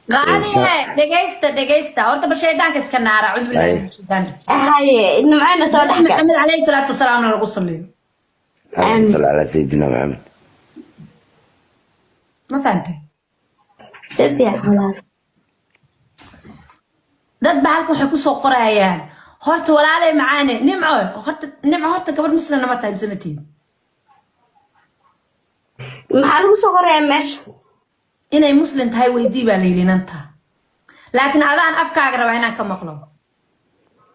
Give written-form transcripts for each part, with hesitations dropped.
Qaaliye, dhegaysta, dhegaysta horta. Bal shaydaanka iska naara. Acuudu billahi min shaytaan rajiim. Haye, Nimcana soo dhex gal. Maxamed calayhi salaatu wasalaamna lagu saliyo. اللهم صل على سيدنا محمد. Ma fahantay? Si fiican, walaal. Dad ba halka waxay kusoo qorayaan. Horta, walaaley macaane, Nimco, horta Nimco, horta gabadh muslimna ma tahay mise ma tihin? Maxaa lagu soo qorayaa meesha? Inay muslim tahay weydii baa la yidhi inanta, laakiin adaan afkaaga rabaa inaan ka maqlo.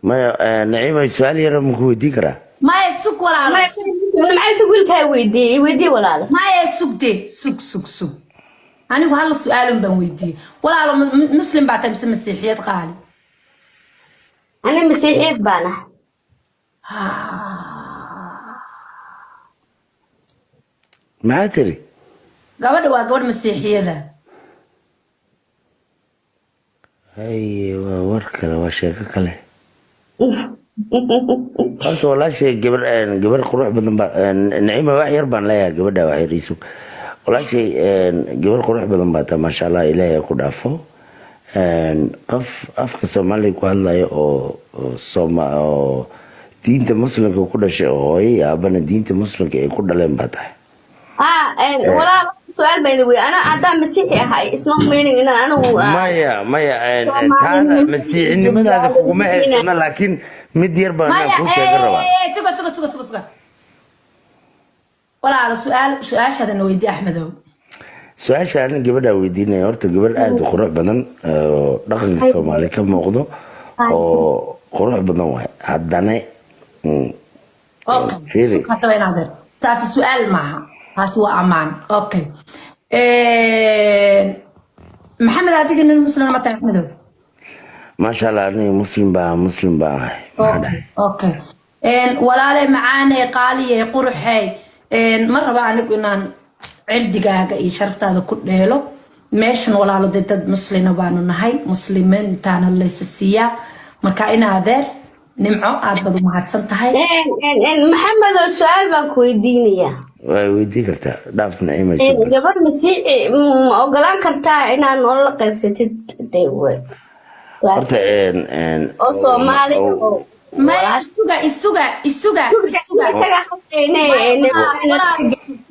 Maya, Naciima, su-aal yara ma ku weydiin karaa? Maya, sug, walaalo. Nimcay, sug, wiilkaa weydiiyey, weydii, walaalo. Maya, sug de, sug, sug, sug. Anigu hal su-aalun baan weydiiyey. Walaalo, muslim baa tahay mise masiixiyad, qaali? Ani masiixiyad baan ah. Ah. Maxaa tiri? Gabadha waa gabadh masiixiyada. Haye, waa war kale, waa sheeko kale. Horta walaashay gabar, gabar qurux badan baa Naciima. Wax yar baan leeyahay gabadha, wax yar iisug. Walaashay, gabar qurux badan baa taa, maasha Allah, Ilaahay ha ku dhaafo. Qof afka Soomaaliga ku hadlayo oo Sooma oo diinta muslimka ku dhashay oo hooyo iyo aabana diinta muslimka ay ku dhaleen baa tahay. Ah, walaal, su-aal baa idin weydiiyey. Ana haddaan masiixi ahay, it's not meaning inaan anigu Maya, maya, taada masiixinimadaada kuguma haysano, laakiin mid yar baan inaan Maya. kuu sheega rabaa. Suga, suga, suga, suga, suga, walaalo. Su-aal, su-aashaadana weydii, Axmedow. Su-aasha ani gabadhaa weydiinaya, horta gabar aada u qurux badan oo dhaqanka Soomaali ka muuqdo oo qurux badan waay. Haddana Okay. Fiiri. Sug haddaba inaad taasi su-aal maaha, taasi waa ammaan. Okay, Maxamed, adiga nin muslim ma tahay, Axmedow? Maasha Allah, aniga muslim baa ahay. Maxaa dhahay? Okay, walaale macaane, qaaliye, quruxey, ma raba anigu inaan cirdigaaga iyo sharaftaada ku dheelo meeshan. Walaalo, dee dad muslina baanu nahay, muslimiintaana laysa siiyaa. Marka in adeer Nimco, aad baad u mahadsan tahay. Maxamedow, su-aal baan ku weydiinayaa. Way weydiin kartaa, dhaaf, Naciima. Gabadh masiixi ma ogolaan kartaa inaad nolol qaybsatid? Dee Horta oo Soomaali oo Maya, isuga, isuga, isuga, isuga. Isaga hadlayne.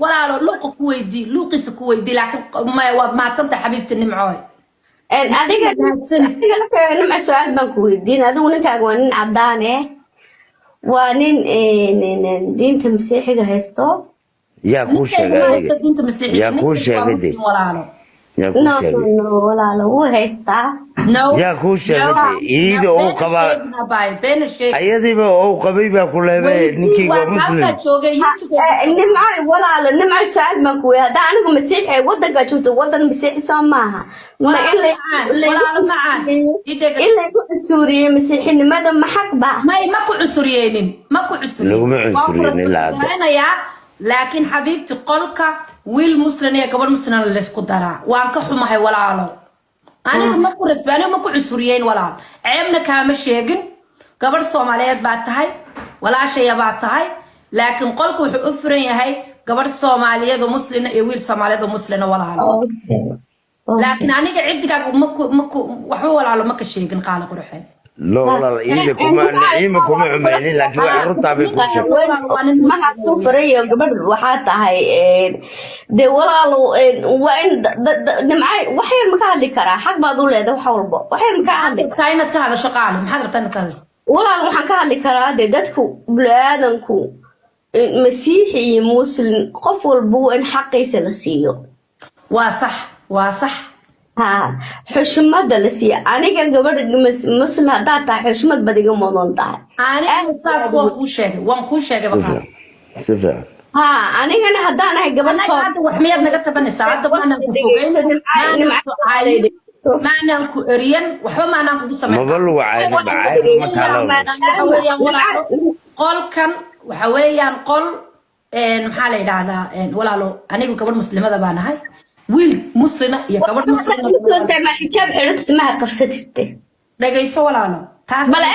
Walaalo, luuqa ku weydii, luuqiisa ku weydii. Laakiin maya, waad mahadsantahay, xabiibti Nimcooy. Adiga Mahadsanid. Adiga lafteeda, Nimca, su-aal baan ku weydiin. Adigu ninkaaga waa nin cadaan eh, waa nin diinta masiixiga haysto. Yaa kuu Ninkaygu sheegay ma adiga? haysta diinta masiixiga. Yaa kuu Ninkaygu waa sheegay de? muslim, walaalo. Yaa kuu No. sheegay? No, walaalo, wuu haystaa. No. Yaa kuu sheegay No. de? Iyada No, uu beena qabaa. sheegin, abaay, beena sheegin. Ayadiiba uu qabay baa ku leebay. Weydii. Ninkayga waa waa muslim. halkaa joogay YouTube. Nimco, walaalo, Nimco, su-aal baan ku weydiin. Haddaa anigu masiixi, wadankaa joogto wadan masiixi soo maaha? Ma Walaalo in macaan, walaalo macaan. I dhegeyso. In laygu cusuuriyey masiixinimada, ma xaq ba? May, ma ku cunsuriyeynin, ma ku cunsuriyeynin. Laguma Waan ku cunsuriyeynin ilaa hadda. respectgaraynayaa, laakiin xabiibti, qolka wiil muslim iyo gabadh muslim laysku daraa, waan ka xumahay, walaalo. Aniga ma ku rasbi, aniga ma ku cusuriyeyn, walaal. Ceebna kaama sheegin, gabadh Soomaaliyeed baa tahay, walaashaya baa tahay, laakiin qolku wuxuu u furan yahay gabadh Soomaaliyeed oo muslina iyo wiil Soomaaliyeed oo muslina, walaalo. Laakiin aniga ciddigaaga maku waxba, walaalo, ma ka sheegin, qaali quruxe. No, walaal, iida kuma, Naciima kuma xumaynin, laakiin wax runtaa bay kuu sheegtay. Maxaa ku furayo? Gabadh waxaa tahay dee, walaalo, waa in Nimcay wax yar ma ka hadli karaa? Xaq baad u leedahay wax walbo. Wax yar ma ka hadli karaa? Rabtaa inaad ka hadasho, qaali? Maxaad rabtaa inaad ka hadasho? Walaal, waxaan ka hadli karaa dee, dadku bini-aadanku, masiixi iyo muslim, qof walba waa in xaqiisa la siiyo. Waa sax, waa sax. Ha, xushmada la siiyo. Aniga gabadh muslim haddaad tahay, xushmad baad iga mudan tahay. Aniga saas waan kuu sheegay, waan kuu sheegay Si baqaal. fiican, si fiican. Ha, anigana haddaan ahay gabadh Annaga soo hadda wax miyaad naga tabanaysaa? Hadda maanaan ku fogeyn, maanaan ku caayin, maanaan ku eriyan, waxba maanaan kugu samayn. Maba lagu caynin, bacayb ma taalo. Waxa weeyaan, walaalo, qolkan waxa weeyaan qol maxaa la yidhaahdaa, walaalo, anigu gabadh muslimada baan ahay, wiil muslina iyo gabadh muslina. Muslimta ma xijaab xidhatid, maha qabsatid? Dhagayso, walaalo, taas Bale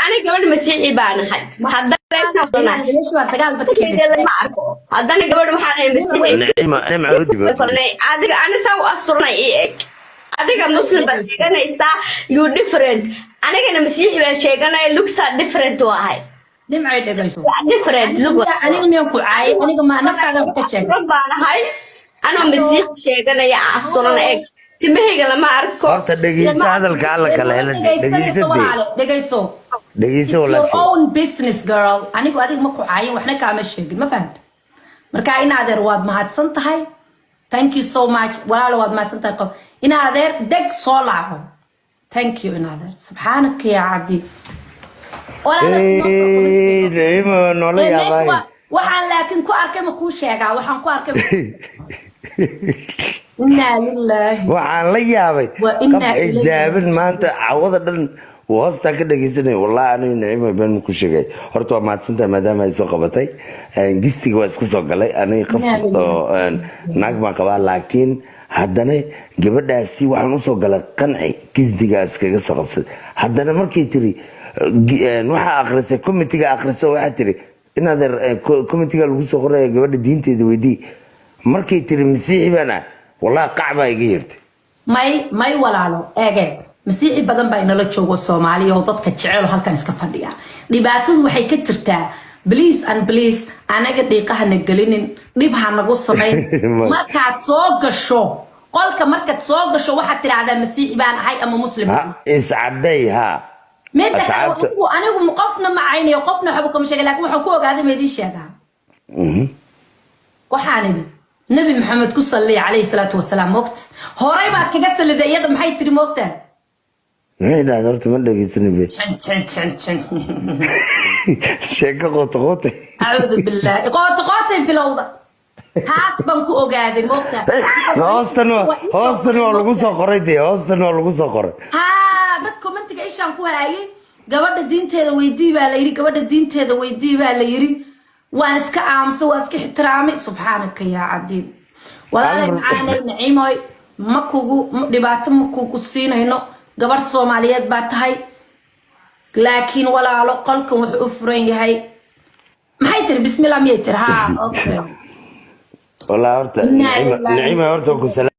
aniga gabadh masiixi baan ahay haddana meesha waa dagaal bad keenaysa. Lama arko haddana gabadh waxaan ahay masiixi. Naciima, Nimca, u diba. Adiga ani saa u asturnay ii eg. Adiga Muslim baad sheeganaysaa, you different. Anigana Masiixi baan sheeganaya, looks are different waa ahay. Nimcay, dhegayso. Waa different look. Aniga miyaan ku caayay? Aniga ma naftaada wax ka sheegay? Rag baan ahay anoo Masiixi sheeganaya, asturan. Eeg, timahayga lama arko. Horta dhegeyso hadalka alla kale hela. Dhegaysanayso. Dhegeyso dee. Walaalo, dhegayso. Dhegeyso. It's your Walaashay. own business, girl. Anigu adiga ma ku caayin, waxna kaama sheegin, ma fahanta? Marka in adeer, waad mahadsan tahay. Thank you so much, walaalo, waad mahadsan tahay. Qof in adeer deg soo laabo. Thank you, in adeer. Subxaanaka ya cabdi. Walaalo. Hey, Naciima, waa noola Ee, meesha yaabay. Waxaan laakiin ku arkay, ma kuu sheegaa? Waxaan ku arkay, inaa lilaahi Waxaan la yaabay Wa innaa qof ilayhi xijaaban maanta cawada dhan uu hoostaa ka dhegeysanay. Wallahi aniga, Naciima, been ma ku sheegay. Horta waa mahadsantahay maadaama ay soo qabatay. Gistiga waa iska soo galay aniga qof Innaa lilaahi. oo naag baan qabaa, laakiin haddana gabadhaasi waxaan usoo galay qanci, gisdigaas kaga soo qabsaday. Haddana markay tiri waxaa akhrisay comment-iga, akhriso, waxaa tiri inaad comment-iga lagu soo qoraya gabadha diinteeda weydii. Markay tiri Masiixi baan ah, wallahi qac baa iga yartay. May, may, walaalo, eeg eeg, Masiixi badan baa inala joogo, Soomaaliya oo dadka jecel oo halkan iska fadhiya. Dhibaatadu waxay ka jirtaa, please and please, anaga dhiiqa hana gelinin, dhib ha nagu samayn. Markaad soo gasho qolka, markaad soo gasho, waxaad tidhaahdaa Masiixi baan ahay ama Muslim Ha baan ahay. Iscaday ha. Midda kale, anigu qofna ma caynayo, qofna waxba kama sheegay, laakiin waxaan ku ogaaday ma idiin sheegaa? Waxaan idhi Nabi Maxamed ku salliya calayhi salaatu wasalaam. Moogta horay baad kaga salliday iyada. Maxay tiri, moogta? Maxay dhahda? Horta ma dhegeysanin be. Cin cin cin cin. Sheeko qoota qoota. Acuudu bilaahi, qoota qootay bilowda. Taas baan ku ogaaday, moogta. Hoostan waa lagu soo qoray dee, hoostan waa lagu soo qoray. Haa, dad comment-iga ishaan ku haayay. Gabadha diinteeda weydii baa la yidhi, gabadha diinteeda weydii baa la yidhi. Waan iska aamusay, waan iska ixtiraamay. Subxaanaka yaa cadiim. Walaalay macaanay, Naciimoy, ma kugu dhibaato ma kugu siinayno. Gabadh Soomaaliyeed baa tahay, laakiin walaalo, qolkan wuxuu u furan yahay. Maxay tiri? Bismillah miyay tiri? Ha, okay. Walaa horta Innaa Naciima lillaahi. Naciima, horta ku salaam.